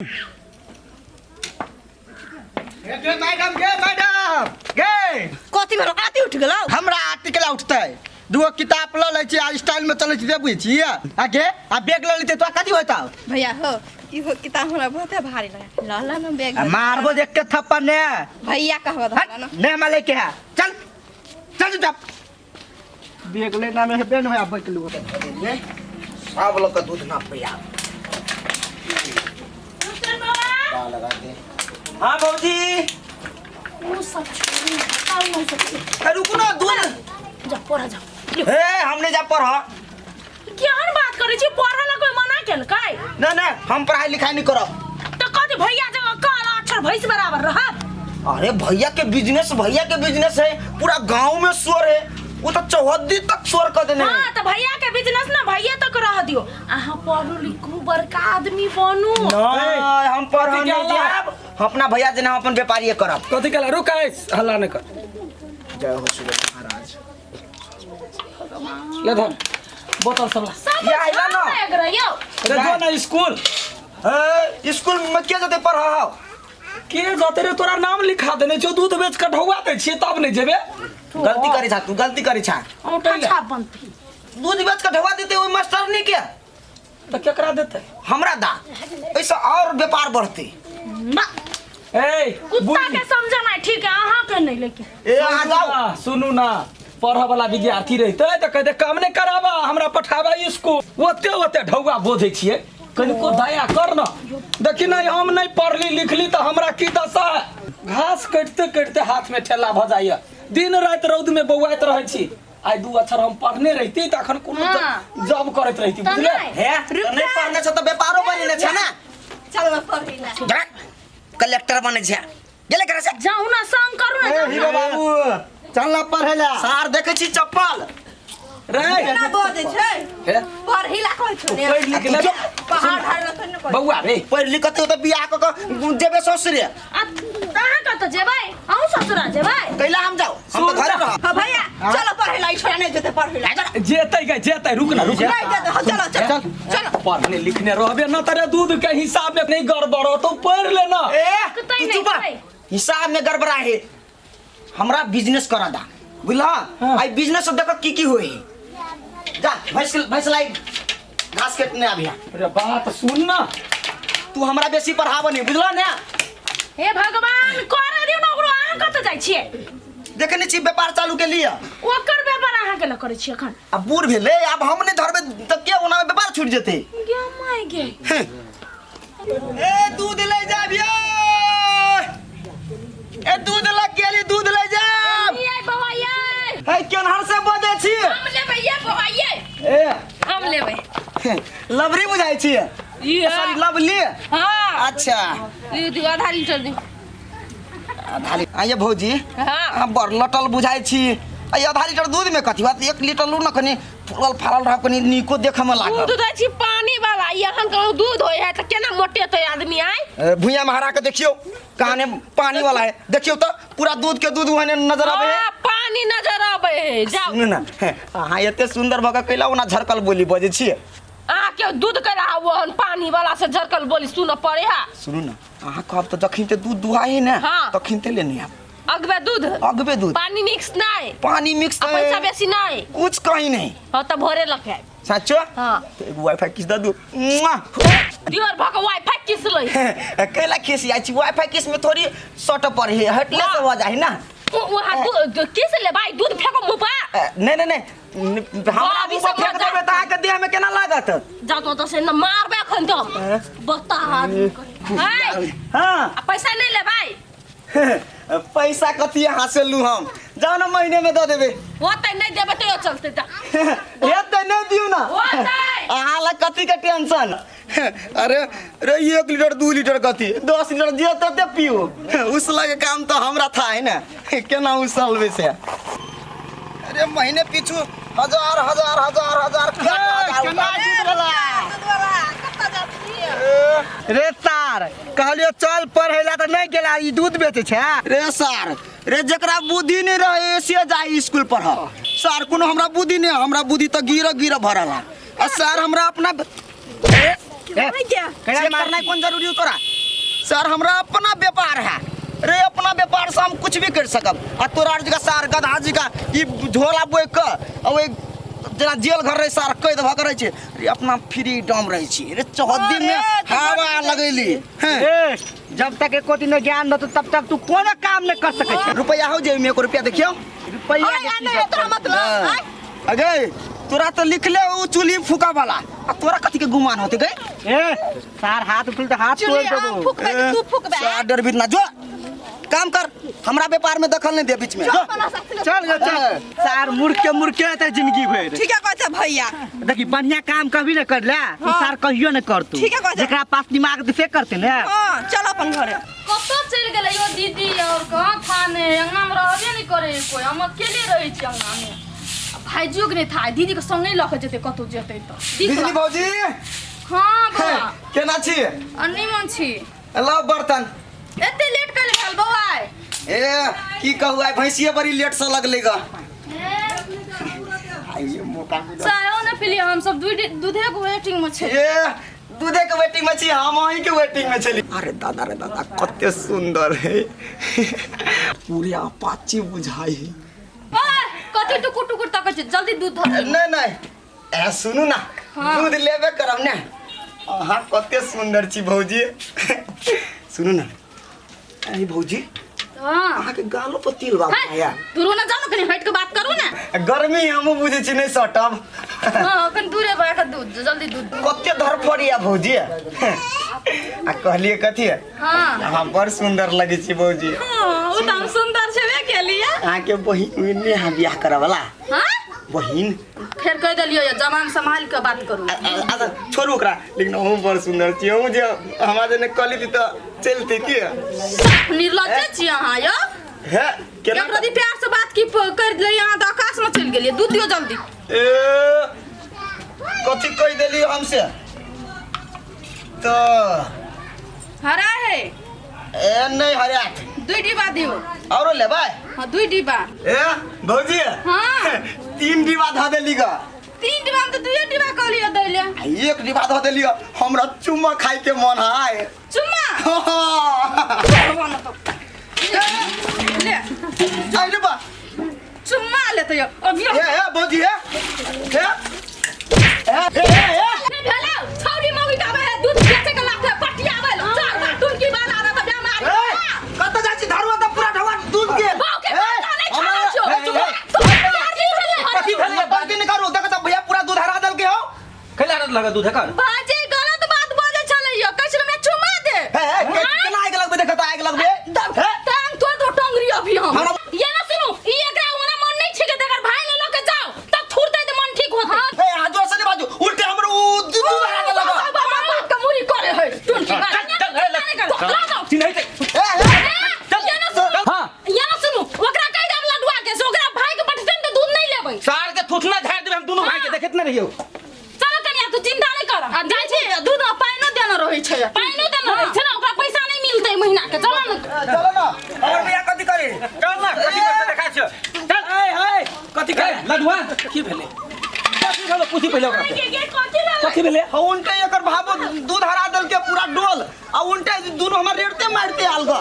गे मैडम, गे मैडम, गे। कथी भेलो? आती उठ गेलौ? हमरा आती केला उठतै? दूगो किताब लऽ लै छी आ स्टाइल में चलै छी, से बुझै छी? आ गे, आ बैग लऽ लेतै तोरा कथी होतौ? भैया हो, इहो किताब हमरा बहुते भारी लगे। ल ल न बैग। आ मारबो देख के थप्पड़ ने। भैया कहबो हट, धर न। ने हमरा लेके है, चल चल चुपचाप। बैग लेना में हेबे न होय, बैग लू। सब लोग का दूध ना पिया लगा दे। हाँ भौजी। उ सब छोड़ू, बताउ नहीं सकते। ए, रुकू ना, दूध। जा पढ़ जा। ए, हमने जा पढ़। केहन बात करै छी? पढ़ ला कोई मना केलकै? ना ना, हम पढ़ाई लिखाई नहीं करब। तो कथी भैया जगह काला अक्षर भैंस बराबर रहत? अरे भैया के बिजनेस, भैया के बिजनेस है, पूरा गांव में शोर है, वो तो चौहद्दी तक शोर कर देने है। हाँ तो भैया के बिजनेस ना भैया तक रह दियो, अहाँ पढ़ू लिखू, बड़का आदमी बनू। नहीं, हम पढ़ कथी नहीं के हल्ला? जाब, हम अपना भैया जना अपन व्यापारी करब। कथी कहला? रुक, आइस हल्ला नहीं कर। जय हो सूरज महाराज। ले धर बोतल सब ला। सब ये आइला ना। लग रही हो। रे जो ना स्कूल। ए, स्कूल में के जते पढ़ा हो? के जते रे? तोरा नाम लिखा देने छौ, दूध बेच के ढौआ दै छियै तब नहीं जेबे। गलती करी छा तू, गलती करी छा। औंठा छाप बनती। दूध बेच के ढौआ देते ओइ मास्टर नहीं के। तो केकरा देते? हमरा दा, ऐसा और व्यापार बढ़ते। ना। ए कुत्ता के समझना ठीक है, अहाँ के नहीं लेकिन। ए अहाँ जाओ। ना, सुनू ना, पढ़ वाला विद्यार्थी रहते तो कहते काम नहीं कराबा, हमरा पठाबा स्कूल। ओते ओते ढौआ बोझै छियै, कनिको दया कर न। देखी नहीं, हम नहीं पढ़ली लिखली तो हमरा की दशा है। घास कटिते कटिते हाथ में ठेला भऽ जाइए, दिन राति रौद में बौआइत रहै छी। आइ दू अक्षर हम पढ़ने रहिती तऽ अखन कोनो जॉब करैत रहिती, तऽ बुझले? नहि। हे तऽ नहीं पढ़ने छ तऽ व्यापारो बनेने छ ना। चल ना पढ़ी ला। जा, कलेक्टर बने छ गेले करे से। जाउ ना संग करू ना। ए जाउ हीरो ना। बाबू, चल ना पढ़े ला। सार देखे छी चप्पल। रे केना बजै छै? हे पढ़ी ला कहै छौ ने। पढ़ि लिख ले। पहाड़ ढार ला थोड़ी ने कहै। बौआ रे। पढ़ि लिख कते तऽ बियाह कऽ के जेबे ससुरे। आ अहाँ कतऽ जेबै? अहूँ ससुरा जेबै? कैला हम जाउ, हम तऽ घरे रहब। हाँ भैया चलो पढ़े ला, ई छोड़ा नहीं जेते पढ़े ला। जेतै गे जेतै, रुक ना रुक ना। नहीं जेते। हाँ चलो चलो चलो। पढ़ने लिखने रहबे न तरे दूध के हिसाब में नहीं गड़बड़ हो तो पढ़ लेना। ए कतै तू नहि चुप रह। कतै। हिसाब में गड़बड़ा है, हमरा बिजनेस करा दा, बुझला? हाँ। आई बिजनेस से देख की की होई है। जा भैंस भैंस लाई घास काटने आबिया। अरे बात सुन ना। तू हमरा बेसी पढ़ाबो नहीं, बुझला ने? हे भगवान, कर दियौ ने ओकरो। अहाँ कतऽ जाइ छियै? देखने छी व्यापार चालू के लिए। ओकर व्यापार अहाँ के लऽ करै छियै एखन? अब बूढ़ भेले, अब हम नहीं धरबे त के ओना व्यापार छूट जेते। गे my गे। ए दूध ले जाबियो, ए दूध लग गेली, दूध ले जाब। ये बौआ ये। हे केनहर से बजै छी? हम लेबै ये बौआ ये। ए हम लेबै। लवरी बुझाइ छी? ई सॉरी, लवली। हाँ। अच्छा। ई दियौ आधा लीटर दी। आधा लीटर? आइए भौजी। हाँ। अहाँ बड़ लटल बुझाइ छी। आ आधा लीटर दूध में कथी बात? एक लीटर लू न, कनी फूलल फालल रह, कनी नीको देखऽ में लागल। दूध दै छी पानी वाला, ई एखन कहूँ दूध होइ है तऽ केना मोटेतै आदमी आइ? ए, भुइयाँ में हरा के देखियौ, कहाने पानी वाला है, देखियौ तऽ पूरा दूध के दूध वहने नजर आबै है। हाँ, पानी नजर आबै है, जाउ। सुनू ना, अहाँ एते सुंदर भऽ कऽ कैला ओना झरकल बोली बजै छियै? अहाँके दूध के रहा ओहन पानी वाला से झरकल बोली सुनऽ पड़े है। सुनू ना, अहाँ कहब तऽ जखन ते दूध दुहाइ है ने, हाँ। तखन ते लेने आयब। अगबे दूध? अगबे दूध। पानी मिक्स नहीं? पानी मिक्स आ पैसा बेसी नहीं? कुछ कहीं नहीं। हाँ तऽ भोरे लके आयब। साचो? हाँ। तो एगो वाईफाई किस दऽ दू। मुआ! दियर भऽ के वाईफाई किस लै? कैला खिस जाइ छी? वाईफाई किस में थोड़ी सट पर है, हटले से हो जाए ना। वहाँ किस ले भाई दूध फेंको मुँह पर। ए, नहीं नहीं नहीं, हमरा अभी मुँह पर सब फेंक मजा- देबै तऽ अहाँके देह में केना लागत? जा तो से न मारबे अखन तो हम। बता आदमी के। है हाँ। आ पैसा नहीं ले भाई? पैसा कथी अहाँ से लू हम, जाउ ने महीने में दऽ देबै। होतै नहीं देबै तैयो चलतै जा। हेतै, नहीं दियौ ना। होतै। अहाँ लग कथी के टेंशन? अरे रे, 1 लीटर 2 लीटर कथी, 10 लीटर जे तते पियो, उसला के काम तो हमरा था है ना, केना उसलबै से। अरे महीने पीछू हजार हजार हजार हजार केना दूध वाला? दूध वाला कतऽ जात छियै? रे सार, कहलियो चल पढ़े ला तऽ नहीं गेला, ई दूध बेचै छै। रे सार रे, जकरा बुद्धि नहीं रहे से जाय स्कूल पढ़। सार कोनो हमरा बुद्धि नहीं, हमरा बुद्धि तऽ गिर गिर भरल है। आ सार हमरा अपना ए, चेक करनाइ कोन जरूरी हो तोरा? सर हमरा अपना व्यापार है रे, अपना व्यापार से हम कुछ भी कर सकब। आ तोरा आर जगह सार गधा जी का ई झोला बोइ के आ ओइ जेना जेल घर रहे सार कैद भऽ के रहै छै रे, अपना फ्रीडम रहै छी रे। चौहद्दी में हवा लगैली हैं। ए, जब तक एको दिन ज्ञान रहतो तब तक तू कोनो काम नहीं कर सकै छै। रुपया हो जेबी में एको रुपया देखियौ। रुपया आय, नहीं तोरा मतलब आय। अगे तोरा तो लिखले उ चूल्ही फूका वाला, आ तोरा कथी के गुमान होते गए? ए सार हाथ उठल त हाथ तोड़ चुल्ही हम देबो। फुकबै कि तू फुकबै? सार डरबी ना, जो काम कर, हमरा व्यापार में दखल नहीं दे बीच में। जो। चल गे चल सार मूर्ख के हेतै जिंदगी भरि। ठीक है कहै भैया। देखी बढ़िया काम कभी न कर ले, हाँ। सार कहियो न कर तू। ठीक है कहै। जेकरा पास दिमाग से करते ने। हां चल अपन घरे। कतऽ चलि गेलै यो दीदी? और कहाँ था ने अंगना में रहबे नहीं करे कोई, हम अकेले रहै छी अंगना में। भाइजियो के नहीं था, दीदी के संगे लऽ के जेतै कतौ जेतै तऽ। बिजली भौजी। हाँ बौआ। केना छी? निमन छी। लव बर्तन। एते लेट कल भेल बौआ? ए की कहू, आइ भैंसिए बड़ी लेट से लगले ग। आइए मौका मिलल। चायो ने पीलियै हम सब, दूधे के वेटिंग में छै। ए दूधे के वेटिंग में छी, हम अहीं के वेटिंग में छली। अरे दादा रे दादा कते सुंदर है, पूरे अपाची बुझाई है। ओए कथी टुकुर टुकुर तकै छै, जल्दी दूध धर। नहीं नहीं ए सुनू ना, दूध लेबे करब ने। अहाँ कते सुंदर छी भौजी। सुनू ना ए भौजी, हाँ अहाँ के गालो पर तिल बाबा आया। दूरो ना जानो, कनी हट के बात करू ना। गर्मी हमहूँ बुझै छी नहीं सटब। हाँ कनी दूरे भए के दूध जल्दी दूध। कते धरफड़िया भौजी। आ कहलिए कथी? हाँ अहाँ बड़ सुंदर लगै छी भौजी। हाँ ओ तऽ हम सुंदर छेबे केलिए। अहाँ के बहिन उहिन नहि अहाँ बियाह करऽ वाला? हाँ बहिन फेर कहि देलियो ये जवान संभाल के बात करू। अच्छा छोड़ू ओकरा, लेकिन अहूँ बड़ सुंदर छी। अहूँ जे हमरा जेने कहली थी तऽ चलती की? साफ निर्लज्ज छी अहाँ यो। हे केना एक रति प्यार से बात की कर दिलियै अहाँ तऽ आकाश में चलि गेलियै। दूध दियौ जल्दी। ए कथी कहि देली हमसे तो? हरा है। ए नहीं हरियात। दुई डिब्बा दियौ। औरो लेबै? हाँ दुई डिब्बा। ए भौजी। हाँ 3 डिब्बा धऽ देली ग। 3 डिब्बा में तो दुइये डिब्बा कहलियै दै ले। आ 1 डिब्बा धऽ देली, हमरा चुम्मा खाइ के मन है। चुम्मा? हाँ। ले अरे बा चुम्मा लेतै यौ। अभी ए ए भौजी ए ए ए ए ए नहीं भेलौ, छौरी मौगी के आबै है दूध बेचै के लाथे पटियाबै ल। चार बार टुनकी वाला रहत तऽ बेमारी। ए कतऽ जाइ छी? धरुआ तऽ पूरा ढौआ दूध के। बाउ के पता नहि खाना छौ। ए, चुम्मा, तो मार दी भेलै। कथी भेलै? गलती नहि करू, देखऽ तऽ भैया पूरा दूध हरा देलकै हौ। कैला रद लगा दूध एकर? बाजे गलत बात बजै छलै यौ, कहै छलै हमरा चुम्मा दे। हे हे केना आगि लगबै? देखऽ तऽ आगि लगबै। हे टांग तोड़ दो टंगरी अभी हम। हमरा- ये ना सुनू, ई एकरा ओना मन नहीं ठीक है, अगर भाई ले लो के जाओ तब थूर दे मन ठीक होते। हे अहाँ जोर से नहि बाजू, उल्टे हमरो उ दूध हरा देलक। बाबा बाप के मुरी करे है टुनकी बात। चल चल ए, चल चिन्है छै। ए ए चल ये ना सुनू, हाँ ये ना सुनू, ओकरा कहि देब लडुआ के से ओकरा भाई के पठतै त दूध नहीं लेबै। सार के थुथना झाड़ि देबै हम दुनू भाई के, देखैत नहि रहियौ। चलो कनिया तू चिंता नहीं कर। आ जाइ छी दूध में पाइनो देना रहै छै। पाइनो देना रहै छै ना, ओकरा पैसा नहीं मिलतै महीना के। चलो ना चलो ना और भैया कथी करी? चल ना कथी करतै देखा छियौ। चल ए हे कथी ए लडुआ की भेलै? कथी भेलो पूछी पहिले ओकरा से। के कथी भेलै? कथी भेलै? हाँ उनटे एकर भाबो दूध हरा देलकै पूरा डोल, आ उनटे दुनू हमर रेड़ते मारते आल ग।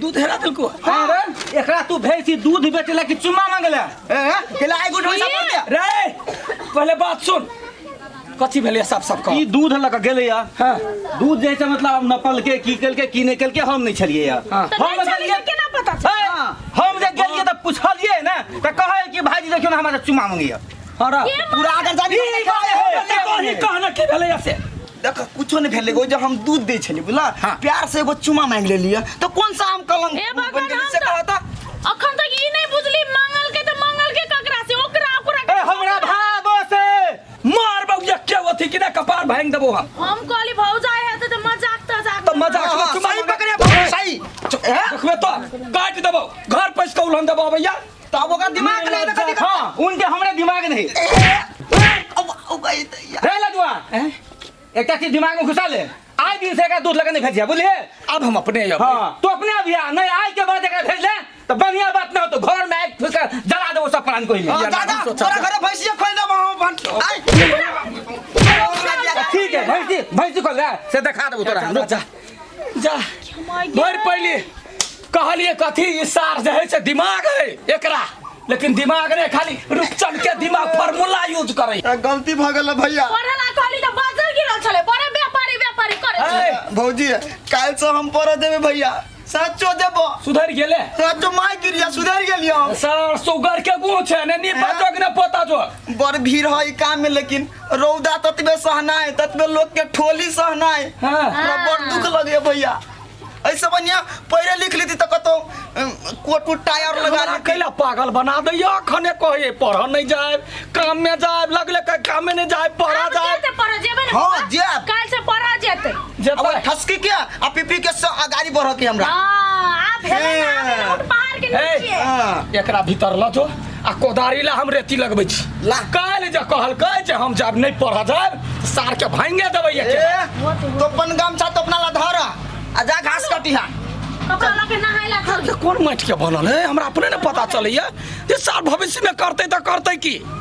दूध हरा देलको? हाँ रे, एकरा तू भेज छी दूध बेचे ला कि चुम्मा मांगले? ए केला आइ गुठ पैसा पड़ते। रे पहले बात सुन, कथी भेलै साफ साफ कह। ई दूध लऽ के गेलै या। हाँ दूध जे छै मतलब नपल के की केलकै की नहि केलकै हम नहि छलियै या। हाँ। हम गेलियै केना पता छै? हम जे गेलियै तऽ पुछलियै ने तऽ कहै कि भाईजी देखियौ ने हमरा चुम्मा मांगैया। हाँ रा पूरा अगर जानी कही कहना की भेलै से? देख कुछो नहीं भेलै, ओ जे हम दूध दै छलियै बुझला, प्यार से एगो चुम्मा मांगि लेलियै तऽ कोन सा हम कलंक हे भगवान, बनि गेलै हम से तऽ- कहता। अखन तक ई नहीं बुझली मंगल के तऽ मंगल के ककरा से ओकरा ओकरा ए हमरा भाबो से मार बौआ के अथी कि ना कपार भांग देबो हम। हम कहली भौजाई है तऽ मजाक तजाक तऽ मजाक में हाँ, चुम्मा सही मांगे। पकड़े भौजी, सही। ए? देखबे तऽ काटि देबो, घर पैस के उलहन देबो भैया। तब ओकरा दिमाग नहीं देखा दिखा। हाँ उनके हमरे दिमाग नहीं। अब अब गई तो यार। रे लडुआ एकटा चीज दिमाग में घुसा ले, आइ दिन से एकरा दूध लगा नहीं भेजिया बुझलिए। अब हम अपने अबै। हाँ तो अपने अभिया नहीं, आइ के बाद एकरा भेज ले तो बढ़िया बात ना हो तो घर में आगि फूक जला देबो सब प्राण कोई में। हाँ, जा जा, तोरा घरे भैंसिया खोल देबो हम अपन। आइ। ठीक है भैंसी भैंसी खोल दे से देखा देबो तोरा जा जा जा भरि पहले कहलिए कथी ई सार जे है से दिमाग है एकरा लेकिन दिमाग नहीं खाली रुपचन के दिमाग फार्मूला यूज करे गलती भऽ गेल भैया पढ़े ला कहली त बाजर गिरल छले बड़े व्यापारी व्यापारी करे ए, भौजी काल्हि से हम पढ़ देबै भैया सचो देबो सुधरि गेले सचो माय गिरिया सुधरि गेलियो हम सर सुगर के गुण छै ने नीपा जोग ने पोता जोग बड़ भीड़ है काम में लेकिन रौदा ततबे सहनाय ततबे लोग के ठोली सहनाय हाँ। हमरा बड़ दुख लगे भैया ऐसे बढ़िया पढ़े लिख लेती तो कतौ कोट उट टायर लगा हमरा लेती कैला पागल बना दैया अखने कहिए पढ़ नहीं जाए काम में जाए लगले कहे काम में नहीं जाए पढ़ा आब जाए जेतै पढ़ जेबै ने हाँ, बौआ? जेब। काल्हि से पढ़ जेतै अब जेतै ठसकी के आ पीपी के अगाड़ी बढ़ के हमरा हाँ, आब हेबै ने, आब हेबै ऊँट पहाड़ के ए, नीचे हाँ। एकरा भीतर ल जो आ कोदारी ला हम रेती लगबै छी ला। काल्हि जे कहलकै जे हम जाब नहीं पढ़ जायब सार के भांगे देबै ए तो अपन गमछा तो अपना ला धर आ जा घास कटिहा कपड़ा लऽ के नहाय ला सार के कोन माटि के बनल है हमरा अपने ने पता चलैया जे सार भविष्य में करतै तऽ करतै की